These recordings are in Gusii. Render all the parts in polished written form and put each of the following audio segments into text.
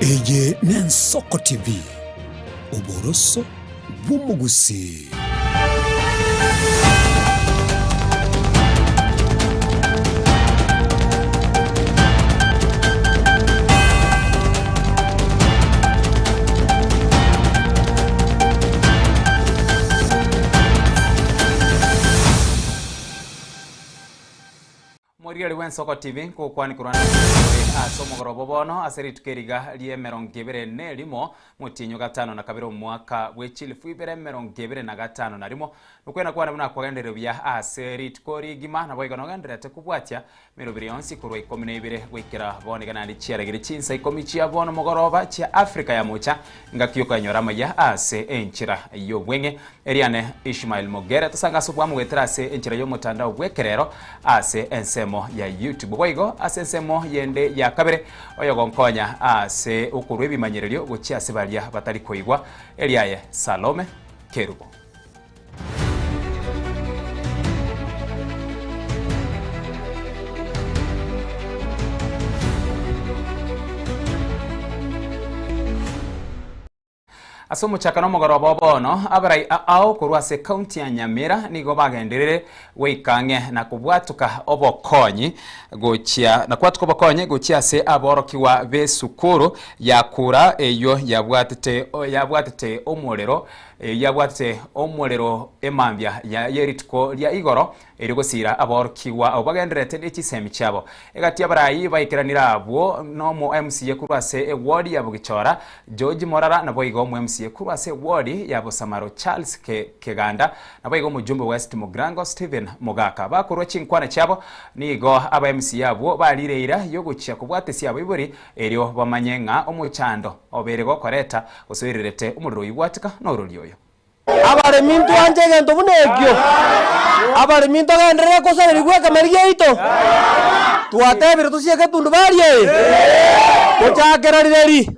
Eye n'Ensoko TV, oboroso bw'omogusii. Omorigereria bw'Ensoko TV nkogokwania korwa ore ase omogoroba bono ase rituko eriga ri'emerongo ebere na erimo motienyi gatano na kabere omwaka bwe chilifu ibere emerongo ebere na gatano na rimo. Nokwena kwane buna kwagenderire buya ase rituko rigima naboigo nogendererete kobwatia Merobiri yonsi korwa ikomi na ibere goikera bono iga naende chiaragire chinsa ikomi chia bono mogoroba chia Afrika ya Mocha, engaki y'okoyanyora amaya ase enchera y'obweng'e. Eriane Ishmael Mogere tosange ase obwamo goetera ase enchera y'omotandao bw'ekerero ase ensemo ya YouTube. Boigo ase ensemo yende ya kabere oyogonkonya ase okorwa ebimanyererio gochia ase baria batari koigwa, eriaye Salome Kerubo. Ase omochakano omogoroba o bono, abarai ao korwa ase ekaunti ya Nyamira nigo bagenderire goika ang'e na kobwatoka obokonyi gochia na kwatoka obokonyi gochia ase aborokigwa b'esukuru ya Kura eyio yabwatete yabwatete omorero Eyio yabwatete omorero emambia ye rituko ria igoro, erio gosiira aborokigwa abwo bagendererete ne chisemi chiabo. Egati y'abarai baikeranire abwo nomo MCA korwa ase eward ya Bogichora, George Morara, naboigo omo MCA korwa ase eward ya Bosamaro, Charles Keganda, naboigo omojumbe West Mugirango, Stephen Mogaka. Bakorwa chinkwana chiabo, nigo aba MCA abwo barire eira yogochia kobwatesia abaibori Erio bamanye ng'a omochando obeire gokoreta gose oirerete omorero oyio gwatika norori oyo. Abaremi ntwanche egento buna ekio? Abaremi ntogenderere kosaberigwa ekemeri giaito? Twatebire tosieke etundubari eye? Gochakera rireri?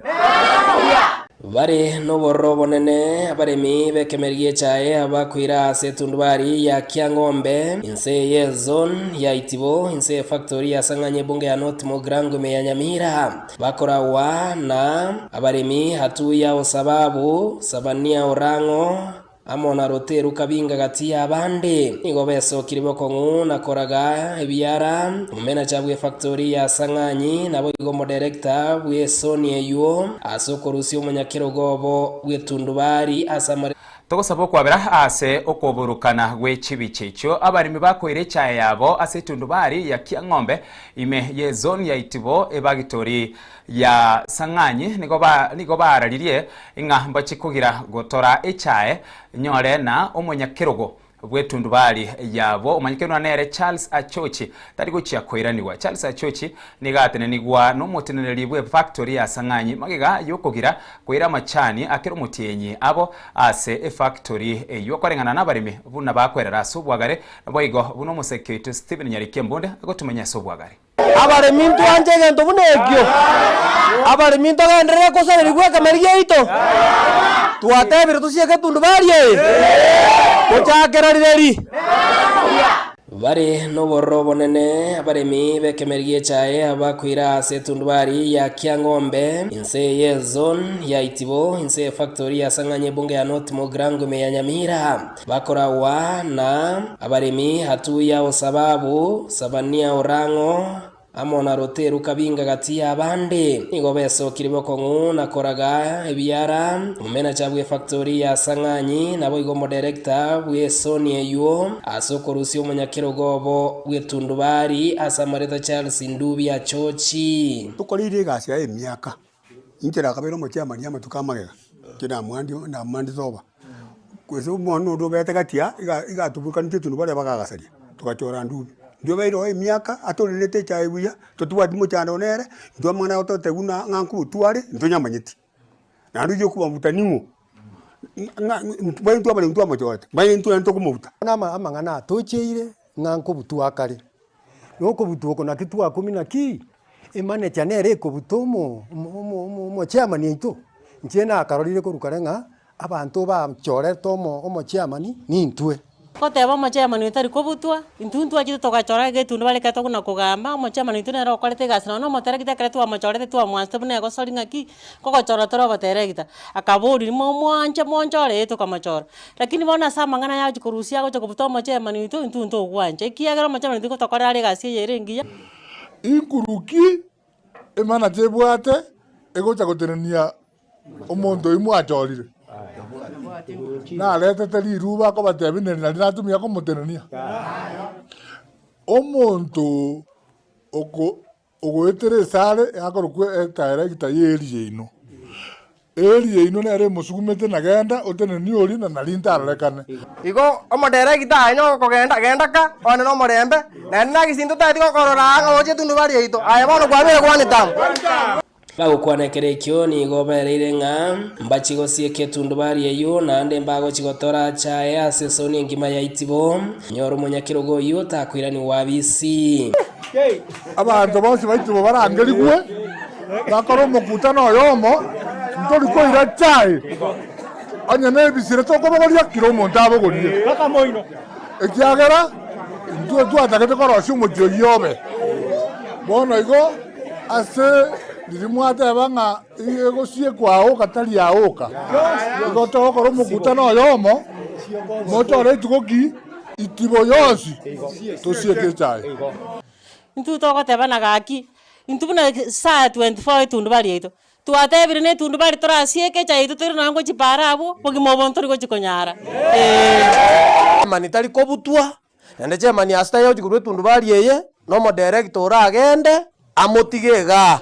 Bare nobororo obonene abaremi b'ekemeri gi'echae abakoira ase etundubari ya Kiang'ombe, inse y'ezone ya Itibo, inse y'efactori ya Sang'anyi ebunge ya North Mugirango ime ya Nyamira. Bakoragwa na abaremi Hatuya o Sababu, Sabania o Rang'o, Amo na Roteru kabinga gati y'abande, nigo besokire bokong'u na koraga ebiara, omomenacha bw'efactori ya Sang'anyi, naboigo omoderekta bw'esoni eyio, ase okorusia omonyakerogo obo bw'etundubari ase amare. Togosaba okwabera ase okoburukana gwe chibicha echio abaremi bakoira echae yabo ase etundubari ya Kiang'ombe ime y'ezoni ya Itibo ebagitori ya Sang'anyi nigo ba nigo baararirie ng'a mbachie kogira gotora echae nyore na omonyakerogo bw'etundubari yabo omanyekenwa nere Charles Achochi tari gochia koiranigwa. Charles Achochi nigo atenenigwa nomoteneneri bw'efactory ya Sang'anyi magega yokogira koira amachani akera omotienyi abo ase efactory eyio koreng'ana nabaremi buna bakwerera ase obwagare naboigo buna omoseki oito Stephen Nyariki Embunde agotumanya ase obwagare. Abaremi ntwanche egento buna ekio? Abaremi ntogenderere kosaberigwa ekemeri giaito? Twatebire tosieke etundubari eye? Gochakera rireri? Bare nobororo obonene abaremi b'ekemeri gi'echae abakoira ase etundubari ya Kiang'ombe, inse y'ezone ya Itibo, inse y'efactori ya Sang'anyi ebunge ya North Mugirango ime ya Nyamira. Bakoragwa na abaremi Hatuya o Sababu, Sabania o Rang'o, amo na Roteru kabinga gati y'abande. Nigo besokire bokong'u na koraga ebiara, omomenacha bw'efactori ya Sang'anyi, naboigo omoderekta bw'esoni eyio, ase okorusia omonyakerogo obo bw'etundubari ase amareta Charles Ndubi Achochi. Tokoreire egasi yaye emiaka, inche nakabeire omochairman amatuko amagega, inche namwandi namwandete oba. Gose omwana onde obete gati aa, iga iga atoburukanitie tundubari baria bagagasaria, togachora ndubi. Intwe obeire oo emiaka, atorendete echae buya, totwati mochando nere, intwe amang'ana agototebia buna ng'a nkobotware, intwe nyamanyeti. Naende oyio okobabuta ning'o? Ng'a ng'a intwe abaremi twamochorete, manye intwe nere tokomobuta. Bono ama amang'ana atocheire ng'a nkobutwa akare, na okobutwa oko naki twakumia naki, emanager nere ekobuta omo omo omo omochairman oito, inche nakarorire korwa kare ng'a abanto bachorete omo omochairman nintwe. Goteba omochairman oyo tari kobutwa, intwe ntwachete togachora egetundu barekete buna kogamba, omochairman oito nere okorete egasi nonya na omoteregita ekero twamochorete twamwanchete buna egosori ng'aki, nkogochora tore oboteregita. Akaboria momwanche monchore ee tokamochora. Lakini bono ase amang'ana aya agochia korusia agocha kobuta omochairman oito intwe ntogwancha, ekiagera omochairman oito ngotokorera are egasi eye ere engiya. Inkuruki emana tebwate egocha gotenenia Omonto oyio mwachorire naretete riruba akobatebia neri nario natumia komotenenia. Omonto oko ogoetera esare akorokwa edirector ya area yaino, area yaino nere emosugumete nagenda otenenie oria na nario ntarorekane. Igo omoderegita aye onye okogenda, genda ka, one nomorembe, naende nagisi intwe gokorora aa ng'a oche tundubari yaito, aye bono kwabeire one term. Bagokwana ekero ekio nigo baereire ng'a mbachie gosieka etundubari eyio, naende mbagochia gotora achaye ase esoni engima ya Itibo. Nyora omonyakerogo oyio takoiranigwa abisi. Abanto bonsi ba Itibo barangerigwe, bakore omokutano oyomo, ntori koira chae, onye nebisire tokobogoria, kera omonto abogorie, ekiagera intwe twatagete korosia omochie oyio obe. Bono igo. Ase riria mwateba ng'a egosiekwa aoka tari aoka, igo togokora omokutano oyomo, mochore rituko ki itibo yonsi tosieke echaye. Intwe togotebana gaki, intwe buna saa 24 etundubari yaito, twatebire na etundubari torasieke echaye yaito toire nonya ngochia paara abwo, bogima obo ntori gochia konyara eeh. Chairman tari kobutwa, Naende chairman ase tari gochia korwa etundubari eye, na omoderekta oragende amotige igaa.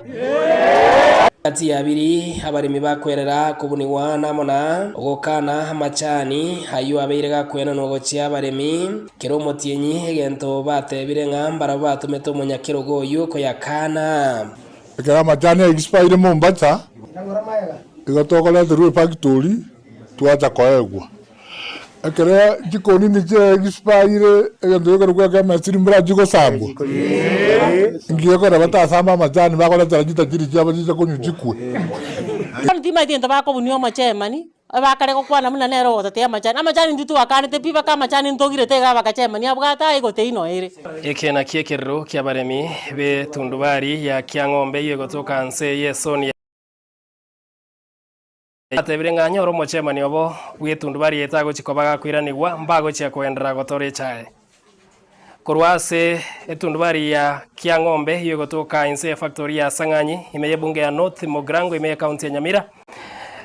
Gati y'abiri abaremi bakwerera kobunigwa na amo na ogokana amachani ayio abeire gakwenanwa gochia abaremi, kera omotienyi, egento batebire ng'a mbarabwo batomete omonyakerogo oyio koyakana. Ekero amachani a expire Mombasa, igo tokoreterwa efactory twacha koegwa. Ekero chikonini chia expire egento gekorokwa ekemesiri mbarachi gosambwa, inki gekogera batasamba amachani bakoretera chitachiri chiabo chiche konywa chikwe. Bono timanyeti egento bakobunia omochemani, bakare gokwana buna nere ogototea amachani, amachani intwe twakanete pi mpaka amachani ntogirete iga abakachemani abwate aye goteino ere. Eke nakio ekerero ki'abaremi b'etundubari ya Kiang'ombe eyio egotoka nse y'esoni ya. Atebire ng'a anyore omochemani obo bw'etundubari eye tagochia koba gakoiranigwa, mbagochia koenderera gotora echae. Korwa ase etundubari ya Kiang'ombe eyio egotoka inse ye factory ya Sang'anyi ime y'ebunge ya North Mugirango ime y'ecounty ya Nyamira,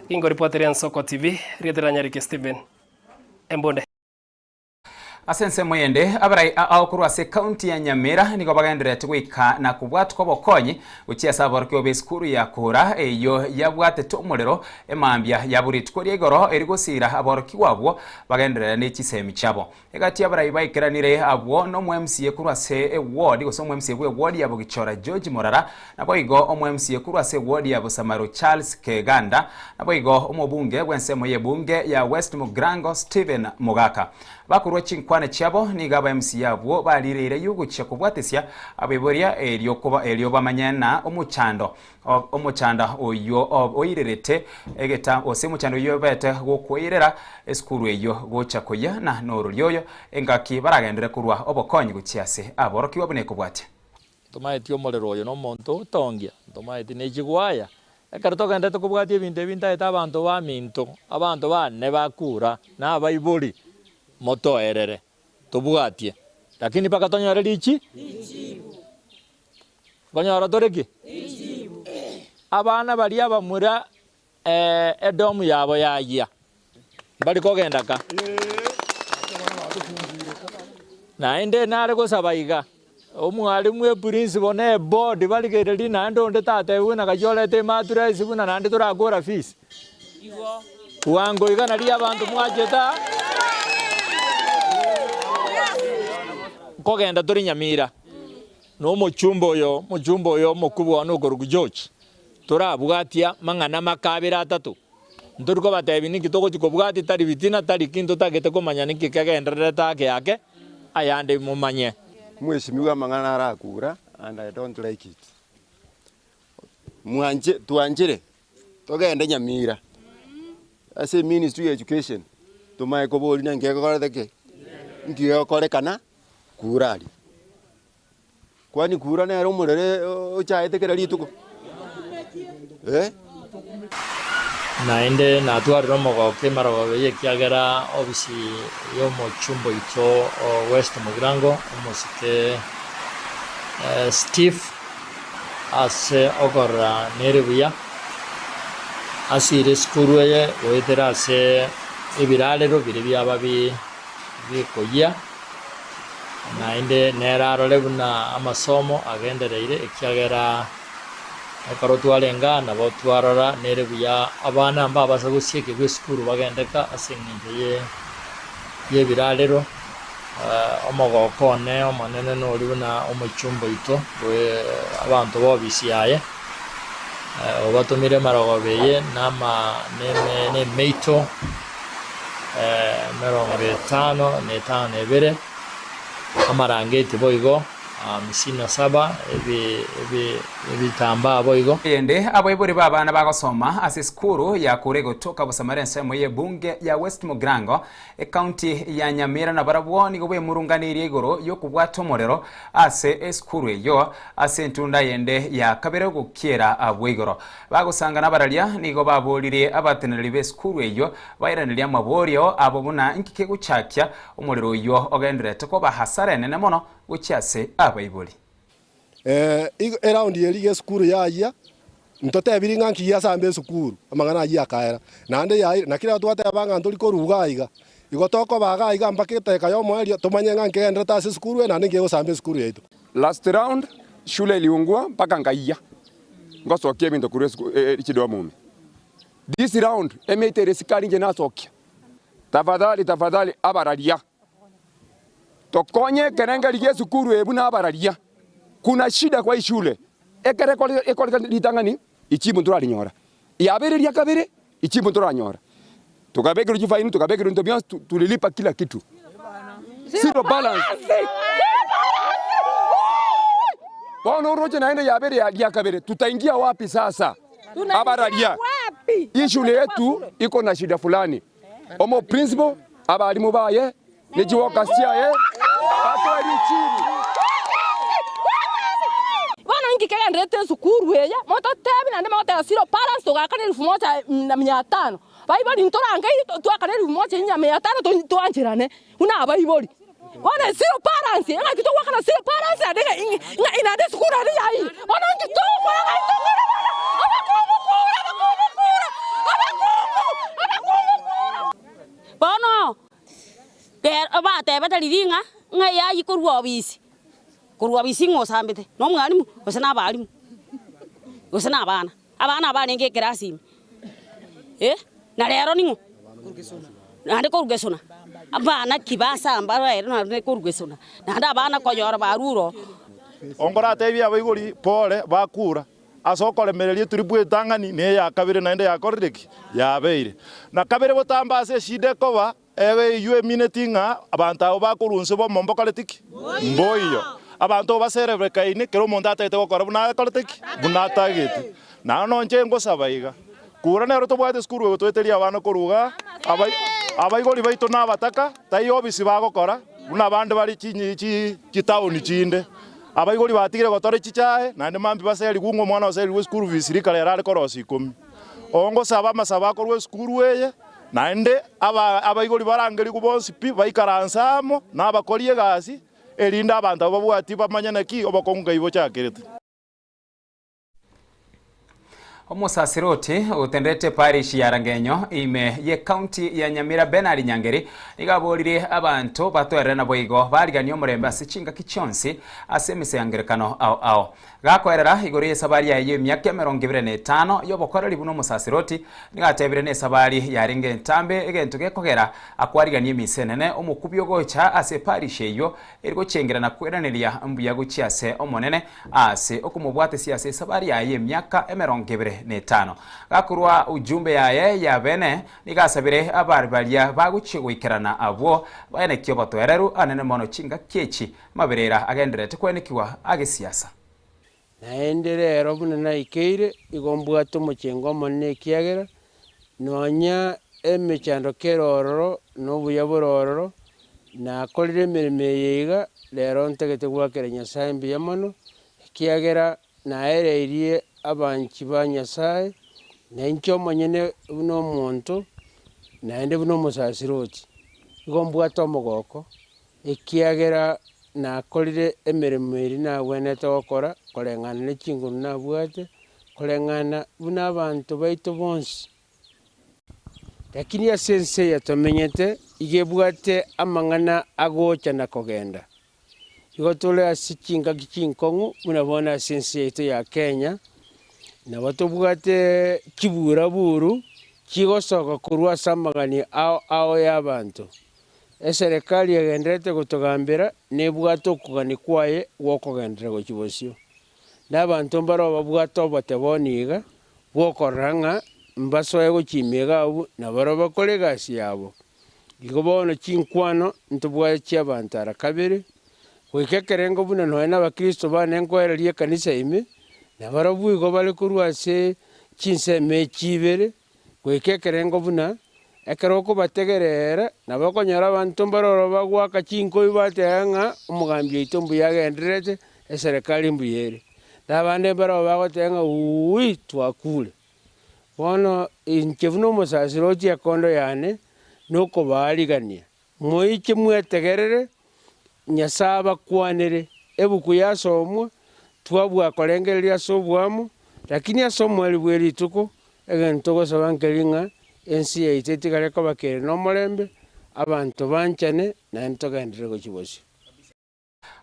ingoripoteria Ensoko TV, rieta ria Nyariki Stephen Embunde. Ase ensemo eyende, abarai ao korwa ase ekaunti ya Nyamira nigo bagendererete goika na kobwatwa obokonyi gochia ase aborokigwa b'esukuru ya Kura eyio yabwatete omorero emambia ya buri rituko ria igoro eri gosiira aborokigwa abwo bagenderere ne chisemi chiabo. Egati y'abarai baikeranire abwo nomo MCA korwa ase eward gose omo MCA bw'eward ya Bogichora George Morara naboigo omo MCA korwa ase eward ya Bosamaro Charles Keganda Naboigo omobunge bw'ensemo y'ebunge ya West Mugirango Stephen Mogaka. Bakorua chinkwana chiabo nigo aba MCA abwo barireire y'ogochia kobwatesia abaiboria erio koba erio bamanye na omochando omochanda oyio oirerete egeta gose omochando oyio obete gokoirera esukuru eyio gocha koyia na norori oyo engaki baragenderere korua obokonyi gochia ase aborokigwa buna ekobwatia. Ntomaeti omorero oyo nomonto otongia, ntomaeti ne chigwaya. Ekero togenderete kobwatia ebinto ebi ntaete abanto baminto, abanto bane bakura, na abaibori, motoerere, tobwatie. Lakini mpaka tonyore richi? Nkonyora tore ki? Abana baria abamura Edomu yabo yayia, mbari kogenda ka. Naende nare gosaba iga, omwalimu eprinciple na eboard barigererie naende onde tatebigwe buna gachia orete ematuresi buna naende torakora fees. Bwango iga nario abanto mwachete aa, nkogenda tore Nyamira, na omochumba oyo, omochumba oyo omokubwa one okorokwa George. Torabwatia mang'ana makabere atato, ntori kobatebia ninki togochia kobwatia, tari bitina, tari ki, ntotagete komanya ninki kegendererete ake ake, ayande momanye. Mweshimiwa amang'ana arakura and I don't like it. Mwanche twanchire togende Nyamira ase ministry ya education tomanye koboria naki egokorete ki? Nki gegokorekana kura aria? Kwani kura nere omorero ochaete kera rituko? Eh? Naende natwarire omogoko emerogo eye ekiagera obisi y'omochumba oito o West Mugirango, omosike Steve, ase okorora nere buya asire esukuru eye goetera ase ebirarero biria biaba bikoyia, naende nere arore buna amasomo agendereire ekiagera Ekero twarenge aa nabo twarora nere buya abana mbabasa gosiekigwa esukuru bagendeka ase engencho y'ebirarero. Omogoko one omonene noria buna omochumba oito abanto b'obisi yaye obatomire emerogoba eye na emeito emerongo etano na etano na ebere, amarangeti boigo. Hamsini na saba, ebitambaa boigo. Eyende, abaibori b'abana bagosoma ase esukuru ya Kure gotoka Bosamara ensemo y'ebunge ya West Mugirango, ecounty ya Nyamira nabarabwo nigo bemurunganeirie igoro y'okobwata omorero ase esukuru eyio ase entunda eyende ya kabere gokiera abwo igoro. Bagosangana abararia nigo baboririe abateneneri b'esukuru eyio bairanerie amaborio abo buna inki kegochakia Omorero oyio ogendererete koba hasara enene mono gochia ase abaibori. Eraundi eria y'esukuru yayia, ntotebirie ng'a nki giasamba esukuru, amang'ana ayio akaera. Naende yaye, naki rero twateba ng'a ntori koruga aiga, igo tokoba iga aiga mpaka eteka y'omoerio tomanye ng'a nkegenderete ase esukuru eye naende nki egosamba esukuru yaito. Last round shule iliungua mpaka nkayia ngosokia ebinto korwa chidomu ime. This round emeito ere esikari inche nasokia. Tafadhali tafadhali abararia tokonye ekerengeri gi'esukuru eye buna abararia. Kuna shida kwa ishule ekere ekoreka ritang'ani ichibu ntorarinyora, yabeire ria kabere ichibu ntoranyora. Tokabekerwa chifaini tokabekerwa ebinto bionsi tulilipa kila kitu. Zero balance. Bono oroche naende yabeire ria kabere tutaingia wapi sasa? Abararia, ishule yetu iko na shida fulani. Omo principal, abalimu baye, ne chiworkers chiaye batoe richibu. Bono inki kegendererete esukuru eye? Mototebi naende mogoteba zero balance togaakana elfu moja na mia tano. Baibori ntorangerie toakane elfu moja na mia tano toancherane buna abaibori. Bono zero balance, ng'aki togoakana zero balance naende ng'a ng'a naende esukuru naende yaire. Bono inki togokora ng'ai tokore bono? Abakungu kura, abakungu kura, abakungu, abakungu kura. Bono rero batebete riria ng'a ng'a eyayia korwa obisi, korwa obisi ng'a osambete, na omwalimu gose na abalimu, gose na abana. Abana abarenge ekerasi ime, eh, na rero ning'o? Naende korwa gesona, abana ki basamba rero naende korwa gesona, naende abana konyora barure oo. Onkoratebie abaigori pole bakura ase okoremereria eturibu etang'ani na eya kabere naende yakorire ki? Yabeire. Na kabere botambe ase eshida ekoba ere eyio emineti ng'a abanto abwo bakorwa inse bomo mbokoreti ki? Mboiyo. Abanto baserebekaine kera omonto atagete gokora buna akorete ki? Buna atagete. Naende nonche ngosaba iga, kura nero tobwate esukuru egotoeteria abana korwa igaa, abai abaibori baito nabataka, tai obisi bagokora, buna abande bare chinyi chi chitaoni chinde. Abaibori batigire gotora chichae, naende mambia baserigwe ng'a omwana oserigwe eschool fees rikara ere are korosia ikomi. Oo ngosaba amasabo akorwa esukuru eye, naende aba abaibori barangerigwe bonsi pi, baikaranse amo, na abakori egasi, erinde abanto abwo babwatie bamanye naki obokong'u ngai bochakerete. Omosasiroti otenderete eparish ya Rangenyo ime y'ecounty ya Nyamira Bernard Nyangeri nigo aboririe abanto batoerere naboigo bariganie omorembe ase chingaki chionsi ase emesangerekano ao ao. Gakoerera igoro y'esabari yaye y'emiaka emerongo ebere na etano y'obokoreri buna omosasiroti, nigo atebire nesabari yarenge entambe egento gekogera akwariganie emisa enene omokubio ogocha ase eparish eyio eri gochengera na kweraneria mbuya gochia ase Omonene ase okomobwatesia ase esabari yaye y'emiaka emerongo ebere na etano. Gakorwa ujumbe yaye ya bene, nigo asabire abare baria bagochia goikerana abwo baenekie obotoereru anene mono chingaki echi maberera agendererete koenekigwa agesiasa. Naende rero buna naikeire, igo mbwate omochengo omonene ekiagera nonya emechando kere ororo, na obuya bore ororo, Nakorire emeremo eye iga, rero ntagete goakera Nyasae mbuya mono, ekiagera naereirie abanchi ba Nyasae, na inche omonyene buna omonto, naende buna omosasiroti, igo mbwate omogoko, ekiagera nakorire emeremo eria nagwenerete gokora koreng'ana ne chinguru nabwate, koreng'ana buna abanto baito bonsi. Lakini ase ense eye tomenyete iga ebwate amang'ana agocha na kogenda. Igo tore ase chingaki chinkong'u buna bono ase ense yaito ya Kenya, nabo tobwate chiburaburu chigosoka korwa ase amagani ao ao y'abanto. Eserekari egendererete gotogambera nebwate okogania kwaye gwokogenderera gochia bosio. Na abanto mbaro babwate oboteboni iga, bw'okorora ng'a mbasoe gochia ime iga abwo, na barabwo bakore egasi yabo. Igo bono chinkwano ntobwate chi'abanto ara kabere, goika ekerengo buna nonya n'Abakristo bane nkoereria ekanisa ime, na barabwo igo bare korwa ase chinsemo echi ibere, goika ekerengo buna ekero okobategerera, nabo okonyora abanto mbare ororo bagoaka chinkoi bateba ng'a omogambi oito mbuya agendererete, eserekari mbuya ere. Na abande mbare ororo bagoteba ng'a uuwi twakure. Bono inche buna omosasiroti ekondo yane, nokobaarigania, moiche mwetegerere, Nyasae abakwanere, ebuku yasomwa, twabua korengereria ase oboamo, lakini ase omoerio bwe rituko, egento togosaba nkeri ng'a ense yaito etigare koba kere nomorembe, abanto banchane, naende togenderere gochia bosio.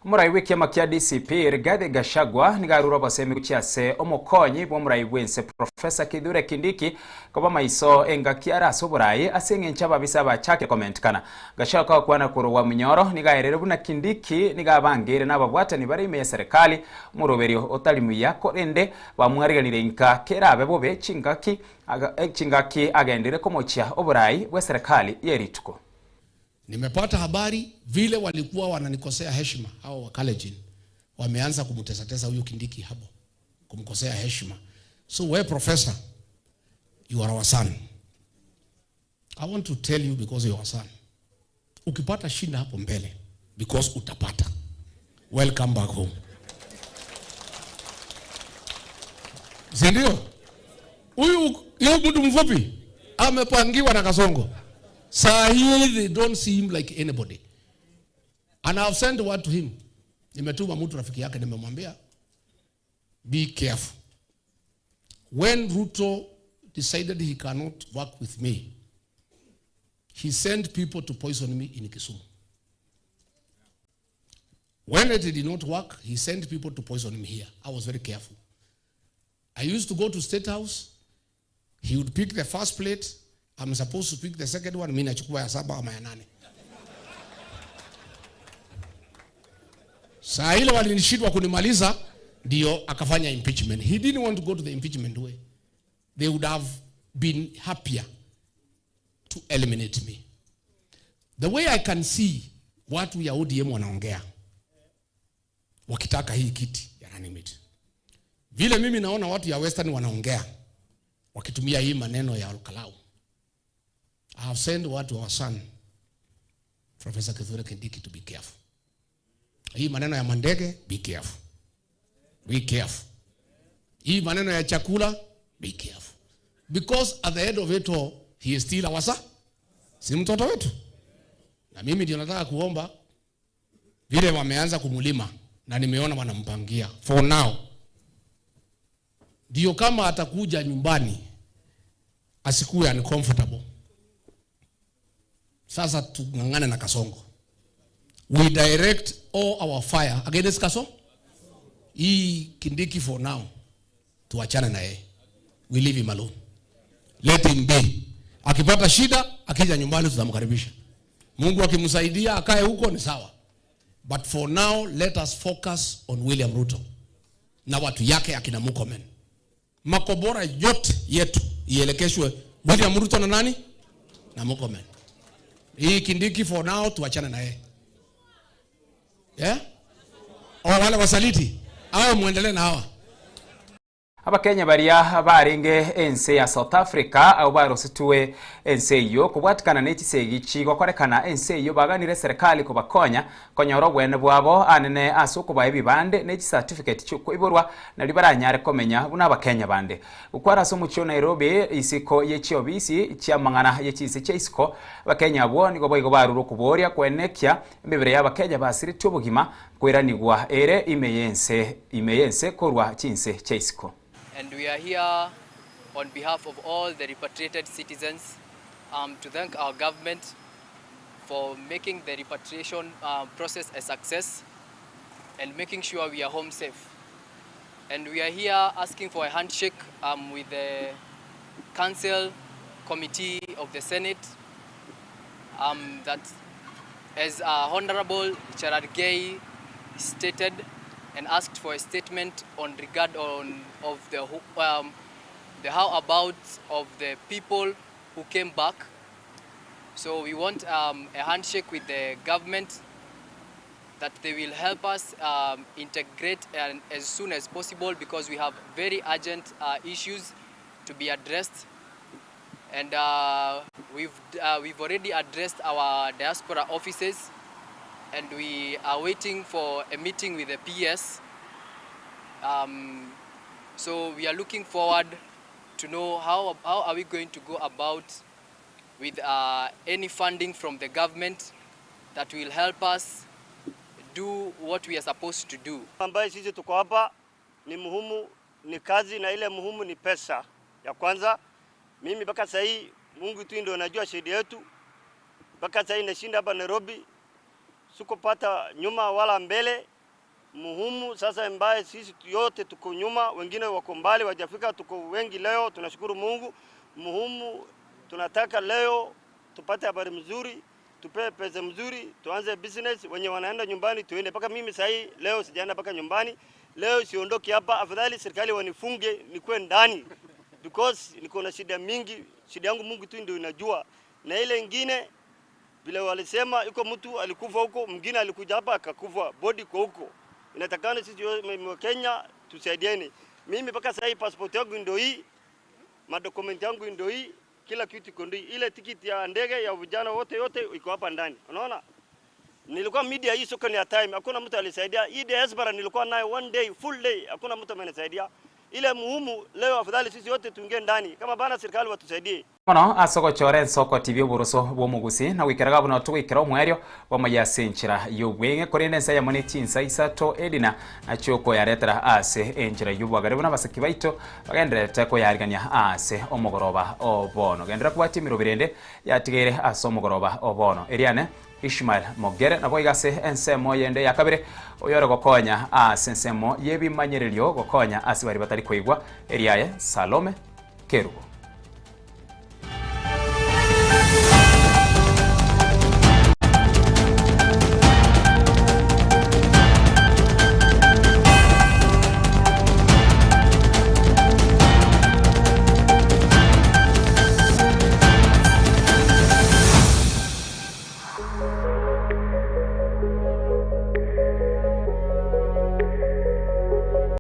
Omorai bw'ekiama kia DCP, Rigathi Gachagua, nigo arure obosemi gochia ase omokonyi bw'omorai bw'ense Professor Kithure Kindiki koba maiso engaki are ase oborai ase eng'encho ababisa bachakire komentekana. Gachagua kagokwana korwa Munyoro nigo aerire buna Kindiki nigo abangeire nababwatani bare ime y'eserekari omoroberio otari muya korende bamwariganire inka kerabe bobe chingaki chingaki agendire komochia oborai bw'eserekari y'erituko. Nimepata habari vile walikuwa wananikosea heshima hao wa Kalenjin wameanza kumtesatesa huyu Kindiki hapo kumkosea heshima. So we professor, you are our son. I want to tell you because you are our son. Ukipata shinda hapo mbele because utapata. Welcome back home. Si ndio? Huyu huyu mtu mfupi amepangiwa na Kasongo. Saa hii they don't see him like anybody. And I have sent word to him. Nimetuma mtu rafiki yake nimemwambia be careful. When Ruto decided he cannot work with me, he sent people to poison me in Kisumu. When it did not work, he sent people to poison me here. I was very careful. I used to go to State House. He would pick the first plate. I'm supposed to pick the second one. Mimi nachukua ya saba ama ya nane. Saa ile walinishindwa kunimaliza, ndio akafanya impeachment. He didn't want to go to the impeachment way. They would have been happier to eliminate me. The way I can see watu ya ODM wanaongea wakitaka hii kiti ya running mate. Vile mimi naona watu ya Western wanaongea wakitumia hii maneno ya Olkalou. I have sent word to our son Professor Kithure Kindiki to be careful. Hii maneno ya mandege, be careful. Be careful. Hii maneno ya chakula, be careful. Because at the end of it all, he is still our son. Si mtoto wetu. Na mimi ndio nataka kuomba vile wameanza kumulima na nimeona wanampangia for now. Ndio kama atakuja nyumbani asikuwe uncomfortable. Sasa tung'ang'ane na Kasongo. We direct all our fire against Kaso. Hii Kindiki for now tuachane na yeye. We leave him alone. Let him be. Akipata shida akija nyumbani tutamkaribisha. Mungu akimsaidia akae huko ni sawa. But for now let us focus on William Ruto na watu yake akina Murkomen. Makobora yote yetu ielekeshwe William Ruto na nani? Na Murkomen. Hii Kindiki for now tuachane na yeye. Yeah? O wale wasaliti hao muendelee na hawa. Abakenya baria barenge ense ya South Africa abwo barosetwe ense eyio kobwatikana ne chisegi chigokorekana ense eyio baganire eserekali kobakonya konyora obwene bwabo anene ase okobaa ebibande ne chicertificate chiokoiborwa nario baranyare komenya buna abakenya bande. Gokwara ase omochie o Nairobi isiko ye chiobisi chiamang'ana ye chinse chia isiko, abakenya abwo nigo boigo barure okoboria koenekia emebere y'abakenya basiretie obogima Koiranigwa ere ime y'ense, ime y'ense korwa chinse chia isiko. And we are here on behalf of all the repatriated citizens um, to thank our government for making the repatriation uh, process a success and making sure we are home safe. And we are here asking for a handshake um, with the Council Committee of the Senate um, that as uh, Honorable Cherargei stated and asked for a statement on regard on of the um, the how about of the people who came back. So we want um, a handshake with the government that they will help us um, integrate and as soon as possible because we have very urgent uh, issues to be addressed. And uh, we've, uh, we've already addressed our diaspora offices and we are waiting for a meeting with the PS. Um, so we are looking forward to know how, how are we going to go about with uh, any funding from the government that will help us do what we are supposed to do. Ambaye sisi tuko hapa ni muhimu, ni kazi na ile muhimu ni pesa ya kwanza. Mimi mpaka sasa hii Mungu tu ndio anajua shida yetu. Mpaka sasa hii nashinda hapa Nairobi, sikupata nyuma wala mbele. Muhimu sasa ambaye sisi yote tuko nyuma, wengine wako mbali wajafika, tuko wengi leo, tunashukuru Mungu. Muhimu tunataka leo tupate habari mzuri, tupewe pesa mzuri, tuanze business. Wenye wanaenda nyumbani tuende. Mpaka mimi sasa hii leo sijaenda mpaka nyumbani, leo siondoki hapa, afadhali serikali wanifunge nikuwe ndani because niko na shida mingi. Shida yangu Mungu tu ndio inajua, na ile ingine vile walisema iko mtu alikufa huko, mwingine alikuja hapa akakufa, body kwa huko. Inatakana sisi wa Kenya tusaidiane. Mimi mpaka sasa hii passport yangu ndio hii, madokumenti yangu ndio hii, kila kitu iko ndio hii. Ile tikiti ya ndege ya vijana wote yote iko hapa ndani, unaona? Nilikuwa media hii soko ni ya time, hakuna mtu alisaidia. Hii diaspora nilikuwa nayo one day full day, hakuna mtu amenisaidia. Ile muhimu leo, afadhali sisi wote tuingie ndani, kama bana serikali watusaidie. Mono ase ogochora ensoko tibia oboroso bw'omogusi, na goikera gabuna togoikera omoerio bw'amaya ase enchera y'obweng'e, korende ense eyemo ne chinsa isato edina nachio okoyaretera ase enchera y'obwagare buna abasaki baito bagendererete koyarigania ase omogoroba o bono. Genderera kobwatia emeroberi ende yatigaire ase omogoroba o bono. Eriane Ishmael Mogere naboigo ase ensemo yende ya kabere, oyore gokonya ase ensemo y'ebimanyererio gokonya ase baria batari koigwa, eriaye Salome Kerubo.